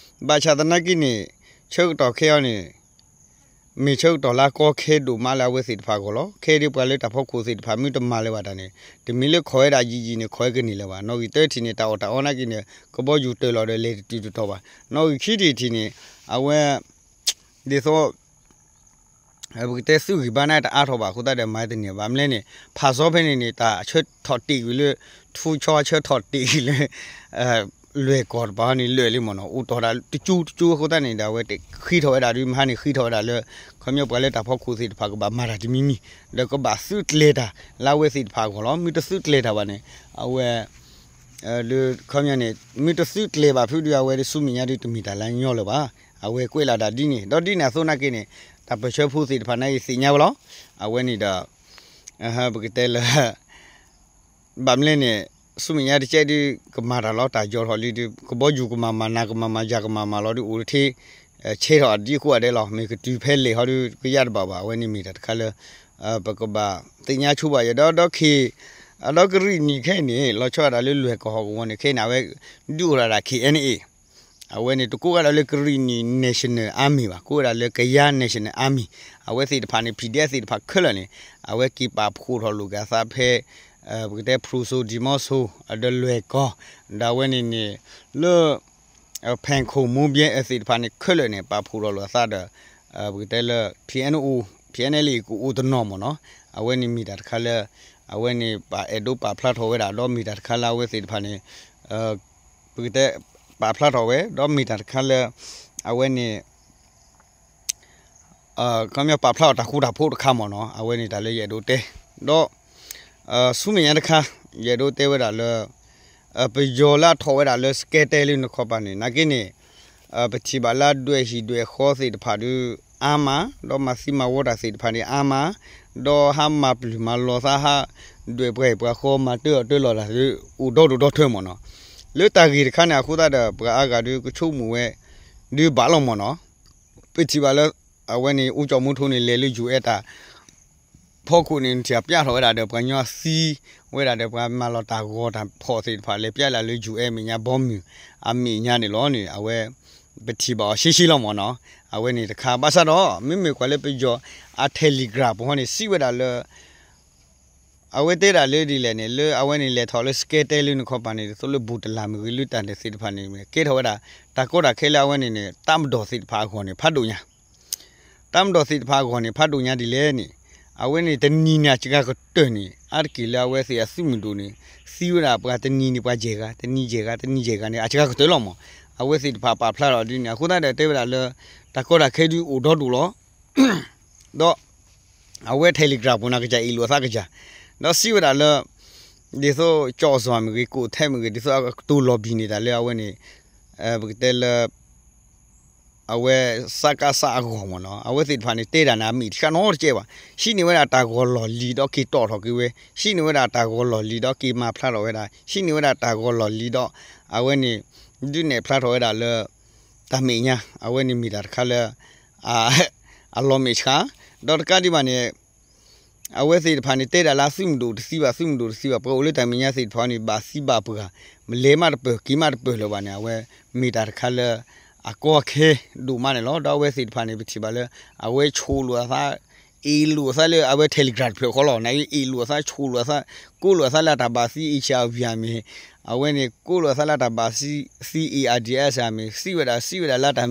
ဘၣ်ဆၣ်သနာ်က့န့ၣ် ဆၢကတီၢ်ခဲအံၤန့ၣ် မ့ၢ်ဆၢကတီၢ်လၢအကီခဲဒိၣ်မးလၢအဝဲသ့ၣ်တဖၣ်အဂီၢ်လီၤ. ခဲအံၤဒုးပှၤလၢတၢ်ဖီခိၣ်သ့ၣ်တဖၣ် မ့ၢ်တမၤလၢၤဘၣ်တၢ်န့ၣ် တမ့ၢ်လၢခိးဝဲဒၣ်ယံာ်ယံာ်န့ၣ် ခိးဝဲကန့ၢ်လၢၤဘၣ်. နီၣ်ဂံၢ်တၢထံၣ်န့ၣ် တၢ်အီၣ်တၢ်အီနာ်က့န့ၣ် ကဘီယူၤတၢၢ်လီၤဒီးလဲၤတတုၤတတီၤဘၣ်. နီၣ်ဂံၢ်ခံထံၣ်ထံၣ်န့ၣ် အဝဲ ဒ်သိး ပကတဲသုးဂံၢ်ဘါန့ၣ်တအါထီၣ်ဘၣ်အဃိသတးဒီး မၤတန့ၢ်ဘၣ်မလဲၣ်န့ၣ် ဖးစီဖဲန့ၣ်န့ၣ် တၢ်ဆၢထီၣ်တ့ၢ်ကွံာ်လၢ ထူဆီဆၢထီၣ်တ့ၢ်ကွံာ်လၢ လွဲၢ်ကီၢ်တပၤန့ၣ်လၢာ်လံမၢ်နီၤ, အိၣ်တ့ၢ်ဒၣ်တကၠူတကၠူအဃိသတးန့ၣ်ဒီး အဝဲဃ့ထီၣ်ဝဲဒၣ်ဒုး မဟါန့ၣ်ဃ့ထီၣ်ဝဲဒၣ်လၢ ခီပညီပှၤလၢတၢ်ဖီခိၣ်သ့ၣ်တဖၣ်ကဘၣ်မၤတၢ်တမံၤမံၤ ဒီးကဘၣ်သုးကျဲၤတၢ်လၢအဝဲသ့ၣ်တဖၣ်အဂီၢ်လီၤ. မ့ၢ်တသုးကျဲၤတၢ်ဘၣ်န့ၣ် အဝဲ ဒုး ခီပညီန့ၣ် မ့ၢ်တသုးကျဲၤဘၣ်ဖုဒုး အဝဲဒုးဆူမဲာ်ညါဒုးတမ့ၢ်တၢ်လၢညီလၢၤဘၣ်. အဝဲကွဲးလီၤတၢ်ဒ်န့ၣ် ဒီးဒ်န့ၣ်အသိးနာ်က့န့ၣ် တၢ်ပၢၢ်ဆၢဖိသ့ၣ်တဖၣ်နာ်က့သ့ၣ်ညါဝဲလီၤ. အဝဲန့ၣ်ဒီး ပကတဲလၢ ဘၣ်မလဲၣ်န့ၣ် ဆူမဲာ်ညါတကဲဒုး ကမၤတၢ်လီၤ တၢ်ယီၤထီၣ်လံဒုး ကဘီယူၤကမၤမၤ နၤကမၤမၤ ယၤကမၤမၤလီၤဒုး အိၣ်တထ့ ဆဲးထီၣ်အဒံးအဃိအဒဲးလီၤ. မ့ၢ်ကတုၤဖဲလဲၢ်ဟီဒုး ကယၢ်တဘၣ်ဘၣ်. အဝဲန့ၣ်မ့ၢ်တၢ်တခါလၢ ပကဘၣ်သ့ၣ်ညါဆိဘၣ်ယဲဒီး ဒီးခ့ ဒီးကရံၣ်နံၣ်ခဲအံၤန့ၣ် လီၤဆီဒၣ်တၢ်လၢလွဲၢ်ကီၢ်ဟီၣ်ကဝီၤန့ၣ် ခဲအံၤန့ၣ် အဝဲဒုးအိၣ်ထီၣ်ဒၣ် K N A အဝဲန့ၣ် တကိးဝဲဒၣ်လၢကရံၣ်နံၣ် National Army ဘၣ်, ကိးဝဲဒၣ်လၢ Kayah National Army အဝဲသ့ၣ်တဖၣ်န့ၣ် P D F သ့ၣ်တဖၣ်ခဲလၢာ်န့ၣ် အဝဲက့ၤပာ်ဖှိၣ်ထီၣ်လိာ်က့ၤအသးဖဲ ပကတဲဖရူစိၤ ဒံၤမီစိၤ ဒီးလွဲၢ်ကီၢ် ဒီးအဝဲန့ၣ်န့ၣ် လၢ ဖဲခိၣ်မူဘဲအသ့ၣ်တဖၣ်န့ၣ် ခဲလၢာ်န့ၣ် ပာ်ဖှိၣ်ထီၣ်လိာ်အသးဒီး ပကတဲလၢ P N O P N L A ကအိၣ်တနီၤမ့ၢ်နီၤ. အဝဲန့ၣ်မ့ၢ်တၢ်တခါလၢ အဝဲန့ၣ်ပာ်အဲၣ်ဒိးပာ်ဖျါထီၣ်ဝဲဒၣ် ဒီးမ့ၢ်တၢ်တခါလၢအဝဲသ့ၣ်တဖၣ်န့ၣ် ပကတဲ ပာ်ဖျါထီၣ်ဝဲ ဒီးမ့ၢ်တၢ်တခါလၢ အဝဲန့ၣ် ခီပညီပာ်ဖျါအီၤတၢ်ဃူတၢ်ဖိးတခါမ့ၢ်နီၤ. အဝဲန့ၣ်တၢ်လၢယအဲၣ်ဒိးတဲ ဒီး ဆူမဲာ်ညါတခါ ယအဲၣ်ဒိးတဲဝဲဒၣ်လၢ ပယီၤလၢအထီၣ်ဝဲဒၣ်လၢ စကဲတဲလၢနခီပၤန့ၣ် နာ်က့န့ၣ် ပထံၣ်ဘၣ်လၢအဒွဲၣ်ဟံၣ်ဒွဲၣ်ဃီသ့ၣ်တဖၣ်ဒုး အါမး ဒီးမၤသံမၤဝီတၢ်သ့ၣ်တဖၣ်န့ၣ်အါမး ဒီးဟးမၤပျုၢ်မၤလီၤသး ဟးဒွဲၣ်ပှၤဟံၣ်ပှၤဃီ မၤတၢအီၣ်တၢလီၤတၢ်ဒုး အိၣ်ဒီဒူၣ်ဒီထၢမ့ၢ်နီၤ. လၢတၢ်ဂ့ၢ်တခါန့ၣ်အဃိသတးဒီး ပှၤအါဂၤဒုးကဆိကမိၣ်ဝဲ ဒုးဘၣ်လီၤမ့ၢ်နီၤ. ပထံၣ်ဘၣ်လၢ အဝဲန့ၣ် အူကၠီၣ်မူထိန့ၣ် လဲၤလၢ ယူၢ်အဲၣ် တၢ်ဖီခိၣ်န့ၣ် နထံၣ်ပျၢ်ထီၣ်ဝဲဒၣ်ဒီး ပှၤကညီသံဝဲဒၣ်ဒီး ပှၤမၤလီၤတၢ်ဂီၤတၢ်ဖီၣ်သ့ၣ်တဖၣ် လဲၤပျၢ်လၢ ယူၢ်အဲၣ် မဲာ်ညါဘီမုၢ် အမဲာ်ညါန့ၣ်လီၤန့ၣ် အဝဲ ပထံၣ်ဘၣ်အီၤရှဲရှဲလီၤမ့ၢ်နီၤ. အဝဲန့ၣ်တခါ ဘၣ်ဆၣ်ဒီး မ့မ့ၢ်ကွၢ်လၢပယီၤအ Telegram ပူၤဟီန့ၣ် စံးဝဲဒၣ်လၢ အဝဲတဲဒၣ်လၢဒ်လဲၣ်န့ၣ် လၢအဝဲန့ၣ်လဲၤထီၣ်လၢ စကဲတဲလၢနခီပၤန့ၣ် ဒ်သိးလၢဘူးတလၢ်မ့ၢ်ဂ့ၤ လၢတၢ်န့ၣ်သ့ၣ်တဖၣ်န့ၣ် ကဲထီၣ်ဝဲဒၣ် တၢ်ကီတၢ်ခဲလၢအဝဲန့ၣ်န့ၣ် တၢ်မၤဒီးသ့ၣ်တဖၣ်အဂီၢ်န့ၣ် ဖးဒိၣ်ညါ တၢ်မၤဒီးသ့ၣ်တဖၣ်အဂီၢ်န့ၣ် ဖးဒိၣ်ညါဒ်လဲၣ်န့ၣ် အဝဲန့ၣ်တနံၤန့ၣ် အစှၤကတၢၢ်န့ၣ် အါတက့ၢ်လၢအဝဲသ့ၣ်အသုးမုၢ်ဒိၣ်န့ၣ် သံဝဲဒၣ်ပှၤတနံၤန့ၣ်ပှၤယဲၢ်ဂၤ တနံၤယဲၢ်ဂၤ တနံၤယဲၢ်ဂၤန့ၣ် အစှၤကတၢၢ်လီၤမး. အဝဲသ့ၣ်တဖၣ်ပာ်ဖျါထီၣ်ဒ်န့ၣ် အဃိသတးဒီးတဲဝဲဒၣ်လၢ တၢ်ကီတၢ်ခဲဒုးအိၣ်ဒီဒူၣ်လီၤ ဒီး အဝဲ Telegram ပူၤန့ၣ် ကစၢ်အ့ၣ်လိာ်အသးကစၢ် ဒီးစံးဝဲဒၣ်လၢ ဒ်သိးကၠီၣ်စီၤမ့ၢ်ဂ့ၤ ကိးထဲမ့ၢ်ဂ့ၤ ဒ်သိးအကတိၤလီၤဘံၣ်န့ၢ်တၢ်လၢအဝဲန့ၣ် ပကတဲလၢ အဝဲ စကစ အဂီၢ်မ့ၢ်နီၤ. အဝဲသ့ၣ်တဖၣ်န့ၣ် တဲဒၣ်န့ၣ် အမ့ၢ်တဆှးနီတကဲဘၣ်. ဟံးန့ၢ်ဝဲဒၣ်တၢ်ဂီၤလီၢ်လံၤဒီးက့ၤတီၣ်ထီၣ်က့ၤဝဲ, ဟံးန့ၢ်ဝဲဒၣ်တၢ်ဂီၤလီၢ်လံၤဒီးက့ၤမၤဖျါထီၣ်ဝဲဒၣ်, ဟံးန့ၢ်ဝဲဒၣ်တၢ်ဂီၤလီၢ်လံၤဒီး အဝဲန့ၣ် ဒုးနဲၣ်ဖျါထီၣ်ဝဲဒၣ်လၢ တၢ်မဲာ်ညါ အဝဲန့ၣ်မ့ၢ်တၢ်တခါလၢ အလီၤမဲာ်ဆှး, ဒီးတကးဒံးဘၣ်န့ၣ် အဝဲသ့ၣ်တဖၣ်န့ၣ် တဲဒၣ်လၢသုးမုၢ်ဒိၣ်တသံဘၣ်, သုးမုၢ်ဒိၣ်တသံဘၣ်, ပှၤအိၣ်လၢတၢ်မဲာ်ညါသ့ၣ်တဖၣ်န့ၣ် ဘၣ်သံဘၣ်ပှၢ်, လဲၤမးတပၢၢ် က့ၤမးတပၢၢ်လၢၤဘၣ်န့ၣ် အဝဲမ့ၢ်တၢ်တခါလၢ အကီအခဲဒိၣ်မးန့ၣ်လီၤ. ဒီးအဝဲသ့ၣ်တဖၣ်န့ၣ် ပထံၣ်ဘၣ်လၢ အဝဲဆိၣ်လိာ်အသး အ့ၣ်လိာ်အသးလၢအဝဲ Telegram တဖျၢၣ်ဃီလီၤ. န့ၣ်အ့ၣ်လိာ်အသး ဆိၣ်လိာ်အသး ကိးလိာ်အသးလၢတၢ်ဘၣ်သံ အ့ၣ်ဆၣ်ဝံၤဧါမ့ၢ်, အဝဲန့ၣ် ကိးလိာ်အသးလၢတၢ်ဘၣ်သံ သံ A R D S ဧါမ့ၢ်, စံးဝဲဒၣ် စံးဝဲဒၣ်လၢတၢ်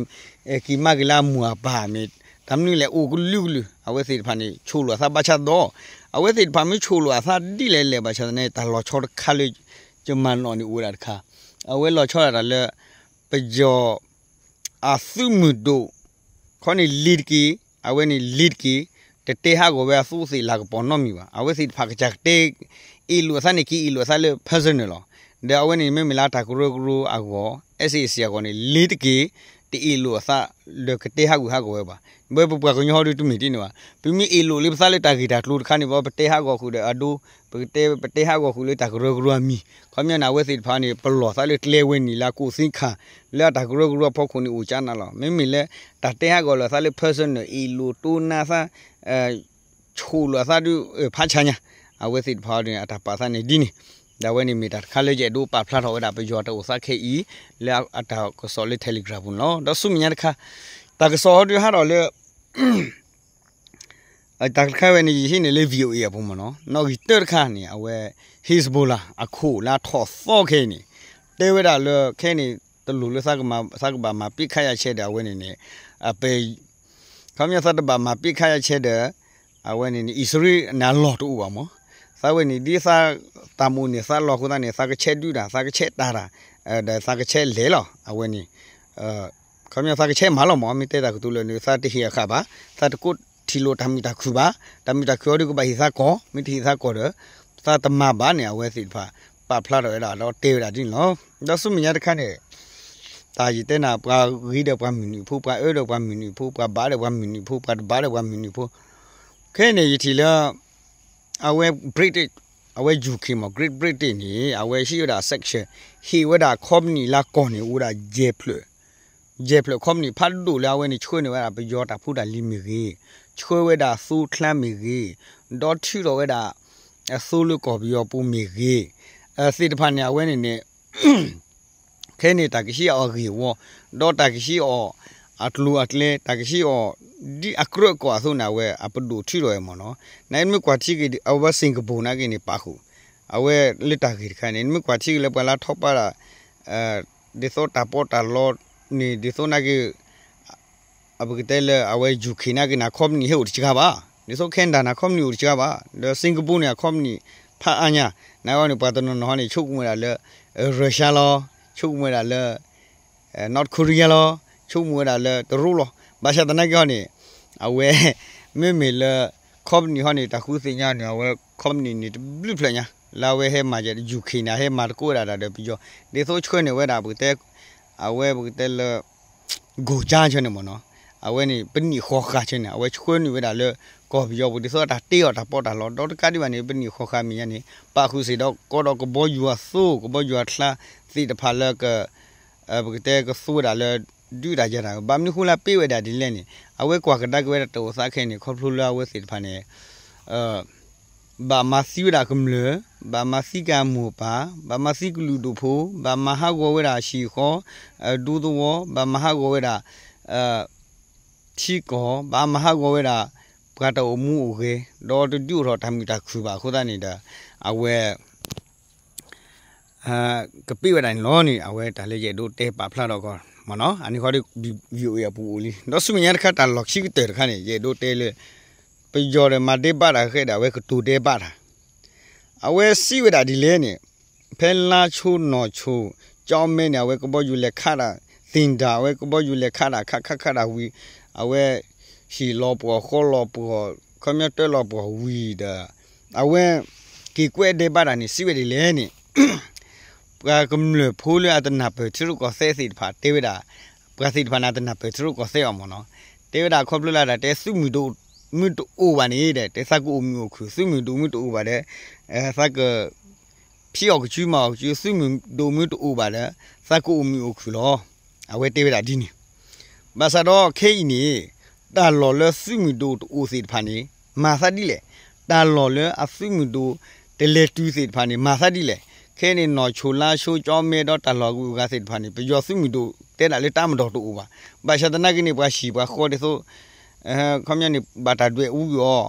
က့ၤမးက့ၤလၢအမိၢ်အပၢ်မ့ၢ်, တၢ်မနုၤလဲၣ် အိၣ်ကလုာ်ကလုာ် အဝဲသ့ၣ်တဖၣ်န့ၣ် ဆိၣ်လိာ်အသးဘၣ်ဆၣ်ဒီး အဝဲသ့ၣ်တဖၣ်မ့ၢ်ဆိၣ်လိာ်အသးဒ်လဲၣ်လဲၣ်ဘၣ်ဆၣ်သနာ်က့ တၢ်လီၤဆီတခါလၢ ယမၤနီၣ်န့ၣ်အိၣ်ဝဲဒၣ်တခါ, အဝဲလီၤဆီဒၣ်တၢ်လၢ ပယီၤ အသုးမုၢ်ဒိၣ် ခီန့ၣ်လ့ၤတက့ၢ်, အဝဲန့ၣ်လ့ၤတက့ၢ်, တတဲဟးဂီၤဝဲအသူးအသ့ၣ်လၤကပီၤနီတမံၤဘၣ်. အဝဲသ့ၣ်တဖၣ်ကစၢ်ကတဲ အ့ၣ်လိာ်အသးန့ၣ် က့ၤအ့ၣ်လိာ်အသးလၢ personal လီၤ. ဒီးအဝဲန့ၣ်မ့မ့ၢ်လၢတၢ်ကရၢကရိအဂီၢ် SAC အဂီၢ်န့ၣ် လ့ၤတက့ၢ်, တအ့ၣ်လိာ်အသး ဒီးကတဲဟးဂူာ်ဟးဂီၤဝဲဘၣ်. ဝဲပပှၤကညီဟီဒုတမ့ၢ်ဒ်န့ၣ်ဘၣ်. ပမ့ၢ်အ့ၣ်လိာ်လၢပသးလၢတၢ်ဂ့ၢ်တၢ်ကျိၤတခါန့ၣ် ပတဲဟးဂီၤဃုာ်ဒီးအဒိ, ပကတဲ ပတဲဟးဂီၤဃုာ်လၢတၢ်ကရၢကရိအမံၤ. ခီပညီန့ၣ် အဝဲသ့ၣ်တဖၣ်န့ၣ် ပလီၢ်သးလၢကျဲဝဲန့ၣ်လၢအကိးသံခါ လၢအတၢ်ကရၢကရိအဖီခိၣ်န့ၣ်အိၣ်ကၠါနၤလီၤ. မ့မ့ၢ်လၢ တၢ်တဲဟးဂီၤလၢအသးလၢ personal အ့ၣ်လိာ်တိနါသး ဆိၣ်လီၤအသးဒုး ဖးဆါညါ, အဝဲသ့ၣ်တဖၣ်န့ၣ် အတၢ်ပာ်သးန့ၣ်ဒ်န့ၣ်, ဒီးအဝဲန့ၣ်မ့ၢ်တၢ်တခါလၢယအဲၣ်ဒိးပာ်ဖျါထီၣ်ဝဲဒၣ် ပယီၤတၢ်အိၣ်သးခဲအံၤ လၢအတၢ်ကစီၣ်လၢ Telegram ပူၤန့ၣ်လီၤ. ဒီးဆူမဲာ်ညါတခါ တၢ်ကစီၣ်ဟီဒုးဟးထီၣ်လၢ တၢ်တခါဝဲန့ၣ် ယဟံးန့ၢ်လၢ VOA အပူၤမ့ၢ်နီၤ, နီၣ်ဂံၢ်တၢတခါန့ၣ် အဝဲ Hezbollah အခိၣ်လၢအထီၣ်သီခဲအံၤန့ၣ် တဲဝဲဒၣ်လၢခဲအံၤန့ၣ် တလိၣ်လၢ သးကဘၣ်မၤပစ်ခတ်ရပ်စဲဒီး အဝဲန့ၣ်န့ၣ် အပ ခီပညီသးတဘၣ်မၤပစ်ခတ်ရပ်စဲဒီး အဝဲန့ၣ်န့ၣ် အံၣ်စရ့လးန့ၣ်အလီၢ်တအိၣ်ဘၣ်မ့ၢ်, သးဝဲန့ၣ် ဒ်သးတၢ်မိၣ်န့ၢ်သးလီၢ်အဃိသတးန့ၣ် သးကဆဲးဒုးတၢ် သးကဆဲးတၢ်တၢ် ဒီးသးကဆဲးလဲၤလီၤ အဝဲန့ၣ် ခီပညီသးကဆဲးမၤလီၤမ့ၢ် မ့ၢ်တဲတၢ်ကတိၤလၢာ်န့ၣ် သးတဟ့ၣ်အဃာ်ဘၣ်, သးတကိးထံၣ်လိာ်တၢ်မုာ်တၢ်ခုၣ်ဘၣ်, တၢ်မုာ်တၢ်ခုၣ်အီၤဒုးကဘၣ်ဟ့ၣ်သးကီၢ်, မ့ၢ်တဟ့ၣ်သးကီၢ်ဒီး သးတမၤဘၣ်န့ၣ် အဝဲသ့ၣ်တဖၣ် ပာ်ဖျါထီၣ်ဝဲဒၣ်ဒီးတဲဝဲဒၣ်ဒ်န့ၣ်လီၤ. ဒီးဆူမဲာ်ညါတခါန့ၣ် တၢ်ယတဲနၤ ပှၤဂ့ၤဒီးပှၤမုၢ်နုာ်ဖိ, ပှၤအၢဒီးပှၤမုၢ်နုာ်ဖိ, ပှၤဘၣ်ဒီးပှၤမုၢ်နုာ်ဖိ, ပှၤတဘၣ်ဒီးပှၤမုၢ်နုာ်ဖိ, ခဲအံၤန့ၣ် ယထံၣ်လၢ အဝဲ British အဝဲ UK မ့ၢ် Great Britain န့ၣ် အဝဲဟ့ၣ်ဝဲဒၣ် sanction ဟ့ၣ်ဝဲဒၣ် company လၢကီၢ်န့ၣ် အိၣ်ဝဲဒၣ်ယဲၢ်ဖျၢၣ်, ယဲၢ်ဖျၢၣ် company ဖးဒိၣ်လၢအဝဲန့ၣ် ဆှၢန့ၢ်ဝဲဒၣ်ပယီၤတၢ်ဖိတၢ်လံၤမ့ၢ်ဂ့ၤ, ဆှၢဝဲဒၣ်သိချါမ့ၢ်ဂ့ၤ, ဒီးထုးထီၣ်ဝဲဒၣ် အသိလၢကီၢ်ပယီၤပူၤမ့ၢ်ဂ့ၤ, သ့ၣ်တဖၣ်န့ၣ် အဝဲန့ၣ်န့ၣ် ခဲအံၤန့ၣ် တၢ်ကဟံးအီၤအဂ့ၢ်အဝီ, ဒီးတၢ်ကဟံးအီၤအကျိၤအကျဲ, တၢ်ကဟံးအီၤ ဒ်အကြၢးအကီၢ်အသိးန့ၣ် အဝဲအပဒိၣ်ထုးထီၣ်ဝဲမ့ၢ်နီၤ. နမ့ၢ်ကွၢ်ထံက့ၤ အဝဲ Singapore နာ်က့န့ၣ် ပာ်ဃုာ် အဝဲလၢတၢ်ဂ့ၢ်တခါန့ၣ် နမ့ၢ်ကွၢ်ထံက့ၤလၢပှၤလၢထီၣ်ပာ်တၢ် ဒ်သိးတၢ်ပီးတၢ်လီန့ၣ် ဒ်သိးနာ်က့ ပကတဲလၢအဝဲ UK နာ်က့န့ၣ် company ဟဲအိၣ်တစှၤဘၣ်, ဒ်သိး Canada န့ၣ် company အိၣ်တစှၤဘၣ်, ဒီး Singapore န့ၣ် အ company ဖးအါညါ, နာ်က့န့ၣ် ပှၤတနီၤနီၤဟီန့ၣ် ဆိကမိၣ်ဝဲဒၣ်လၢ Russia လီၤ, ဆိကမိၣ်ဝဲဒၣ်လၢ North Korea လီၤ, ဆိကမိၣ်ဝဲဒၣ်လၢတရူးလီၤ. ဘၣ်ဆၣ်သနာ်က့ဟီန့ၣ် အဝဲ မ့မ့ၢ်လၢ company ဟီန့ၣ် တၢ်ဃုသ့ၣ်ညါန့ၣ် အဝဲ company န့ၣ် တဘျုးဖျၢၣ်ညါ လၢအဝဲဟဲမၤ UK န့ၣ် ဟဲမၤသကိးဝဲဒၣ်ဒီးပယီၤ, ဒ်သိးဆှၢန့ၢ်ဝဲဒၣ် ပကတဲ အဝဲပကတဲလၢ ဂိၢ်ကၠါဆၢန့ၣ်မ့ၢ်နီၤ, အဝဲန့ၣ် ပနံာ်ဃီၤဃာ်ဆၢန့ၣ် အဝဲဆှၢန့ၢ်ဝဲဒၣ်လၢ ကီၢ်ပယီၤပူၤ ဒ်သိးတၢ်တ့အီၤတၢ်ပီးတၢ်လီ, ဒီးတကးဒံးဘၣ်န့ၣ် ပနံာ်ဃီၤဃာ်မဲာ်ညါန့ၣ် ပာ်ဃုာ်စ့ၢ်ဒီးကီးဒီးကဘီယူၤအသိ ကဘီယူၤအချါသ့ၣ်တဖၣ်လၢက ပကတဲကသူဝဲဒၣ်လၢဒုးတၢ်ယၤတၢ်, ဘၣ်မနုၤဃိလၢပ့ၢ်ဝဲဒၣ်ဒ်လဲၣ်န့ၣ် အဝဲကွၢ်ကဒါက့ၤဝဲဒၣ်တၢ်အိၣ်သးခဲအံၤန့ၣ် ခီဖျိလၢအဝဲသ့ၣ်တဖၣ်န့ၣ် ဘၣ်မၤသံဝဲဒၣ်ကမျၢၢ်, ဘၣ်မၤသံက့ၤအမိၢ်အပၢ်, ဘၣ်မၤသံကလုာ်ဒူၣ်ဖိ, ဘၣ်မၤဟးဂီၤဝဲဒၣ်ဟံၣ်ဃီ, ဒူသဝီ, ဘၣ်မၤဟးဂီၤဝဲဒၣ် ထံကီၢ်, ဘၣ်မၤဟးဂီၤဝဲဒၣ် ပှၤတၢ်အိၣ်မူအိၣ်ဂဲၤ, ဒီးတဒုးအိၣ်ထီၣ်တၢ်မုာ်တၢ်ခုၣ်ဘၣ်အဃိသတးန့ၣ်ဒီး အဝဲ ကပ့ၢ်ဝဲဒၣ်န့ၣ်လီၤန့ၣ် အဝဲတၢ်လၢယအဲၣ်ဒိးတဲပာ်ဖျါထီၣ်ကီးမ့ၢ်နီၤ, အန့ၣ်ဃီဒီး VOA အပူၤအိၣ်လံ. ဒီးဆူမဲာ်ညါတခါ တၢ်လီၢ်ခံကတၢၢ်တခါန့ၣ် ယအဲၣ်ဒိးတဲလၢ ပယီၤဒီးမၤဒဲးဘးတၢ်ဃဲဒီး အဝဲကတိၤဒဲးဘးတၢ် အဝဲစံးဝဲဒၣ်ဒ်လဲၣ်န့ၣ် ဖဲလါဆိနီၢ်ဆိ ကၠီမဲန့ၣ် အဝဲကဘီယူၤလဲၤခးတၢ် သ့ၣ်တၢ် အဝဲကဘီယူၤလဲၤခးတၢ် ခးခးခးတၢ်ဝံၤ အဝဲ ဟံၣ်လီၤပှီၢ် ဃီလီၤပှီၢ် ခီပညီတၢလီၤပှီၢ်ဝံၤဒီး အဝဲ က့ၤကွဲးဒဲးဘးတၢ်န့ၣ် စံးဝဲဒ်လဲၣ်န့ၣ် ပှၤကမျၢၢ်ဖိလၢအတနၢ်ပၢၢ်ထံရူၢ်ကီၢ်သဲးသ့ၣ်တဖၣ် တဲဝဲဒၣ် ပှၤသ့ၣ်တဖၣ်န့ၣ် တနၢ်ပၢၢ်ထံရူၢ်ကီၢ်သဲးဘၣ်မ့ၢ်နီၤ, တဲဝဲဒၣ်ခီဖျိလၢတၢ်တဲ သုးမုၢ်ဒိၣ်မ့ၢ်တအိၣ်ဘၣ်န့ၣ်ဒီး တဲသးကအိၣ်မုာ်အိၣ်ခုၣ်, သုးမုၢ်ဒိၣ်မ့ၢ်တအိၣ်ဘၣ်ဒီး သးက ဖံးအီၣ်ကစုမၤအီၣ်ကစု သုးမုၢ်ဒိၣ်မ့ၢ်တအိၣ်ဘၣ်ဒီး သးကအိၣ်မုာ်အိၣ်ခုၣ်လီၤ. အဝဲတဲဝဲဒၣ်ဒ်န့ၣ် ဘၣ်ဆၣ်ဒီးခဲအံၤန့ၣ် တၢ်လီၢ်လၢသုးမုၢ်ဒိၣ်တအိၣ်သ့ၣ်တဖၣ်န့ၣ် မၤသးဒ်လဲၣ်, တၢ်လီၢ်လၢအသုးမုၢ်ဒိၣ်တလဲၤတုၤသ့ၣ်တဖၣ်န့ၣ် မၤသးဒ်လဲၣ်. ခဲအံၤန့ၣ် နီၢ်ဆိ လါဆိ ကၠီမဲဒီးတၢ်လီၢ်အဂုၤအဂၤသ့ၣ်တဖၣ်န့ၣ် ပယီၤသုးမုၢ်ဒိၣ်တဲဒၣ်လၢတၢ်မၤဒီးတအိၣ်ဘၣ်. ဘၣ်ဆၣ်သနာ်က့န့ၣ် ပှၤဟံၣ်ပှၤဃီဒ်သိး ခီပညီန့ၣ် ဘၣ်တၢ်ဒွဲၣ်အူက့ၤအီၤ,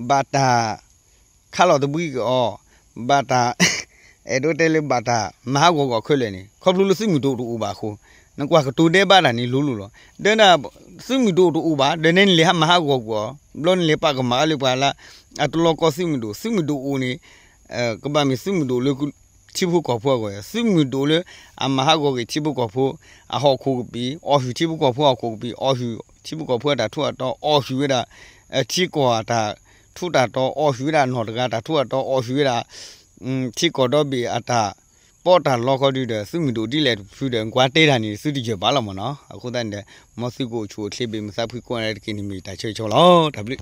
ဘၣ်တၢ် ခးလီၤသဘှံးက့ၤအီၤ, ဘၣ်တၢ် အဲၣ်ဒိးတဲလၢဘၣ်တၢ်မၤဟးဂီၤကွံာ်အီၤခဲလၢာ်န့ၣ် ခီဖျိလၢသုးမုၢ်ဒိၣ်တအိၣ်ဘၣ်အဃိ, နကွၢ်ကတိၤဒဲးဘးတၢ်န့ၣ်လိၤလိၤလီၤ. ဒီးန သုးမုၢ်ဒိၣ်တအိၣ်ဘၣ် ဒီးနနလဲၤဟးမၤဟးဂီၤကွံာ်အီၤ ဘျီနလဲၤပာ်ကမၣ်အီၤလၢပှၤလၢ အတလီၤကီသုးမုၢ်ဒိၣ်, သုးမုၢ်ဒိၣ်အိၣ်န့ၣ် ကဘၣ်မ့ၢ်သုးမုၢ်ဒိၣ်လၢ ထံဖိကီၢ်ဖိအဂီၢ်, သုးမုၢ်ဒိၣ်လၢအမၤဟးဂီၤက့ၤထံဖိကီၢ်ဖိအဟီၣ်ခိၣ်ကပံာ်, အီၣ်ဟုၣ်ထံဖိကီၢ်ဖိအဟီၣ်ခိၣ်ကပံာ်, အီၣ်ဟုၣ်ထံဖိကီၢ်ဖိအတၢ်ထူးတၢ်တီၤ, အီၣ်ဟုၣ်ဝဲဒၣ် ထံကီၢ်အတၢ်ထူးတၢ်တီၤ, အီၣ်ဟုၣ်ဝဲဒၣ်နီၢ်တဂၤတၢ်ထူးတၢ်တီၤ, အီၣ်ဟုၣ်ဝဲဒၣ် ထံကီၢ်ဒီဘ့ၣ်အတၢ်ပ ပီးတၢ်လီခီဒုဒီး သုမ့ၢ်ဒိးဒ်လဲၣ်တဖုဒီး ကွၢ်တဲတၢ်န့ၣ် သုတယၢၢ်ဘၣ်လီၤမ့ၢ်နီၤ. အဃိသတးန့ၣ်ဒီး မ်သုကအိၣ်ဆူၣ်အိၣ်ချ့ဘၣ် မုာ်သးဖှံကိးဂၤဒဲးတက့ၢ်န့ၣ် မ့ၢ်တၢ်ဆၢဂ့ၤဆၢဝါလီၤ. တၢ်ဘျုး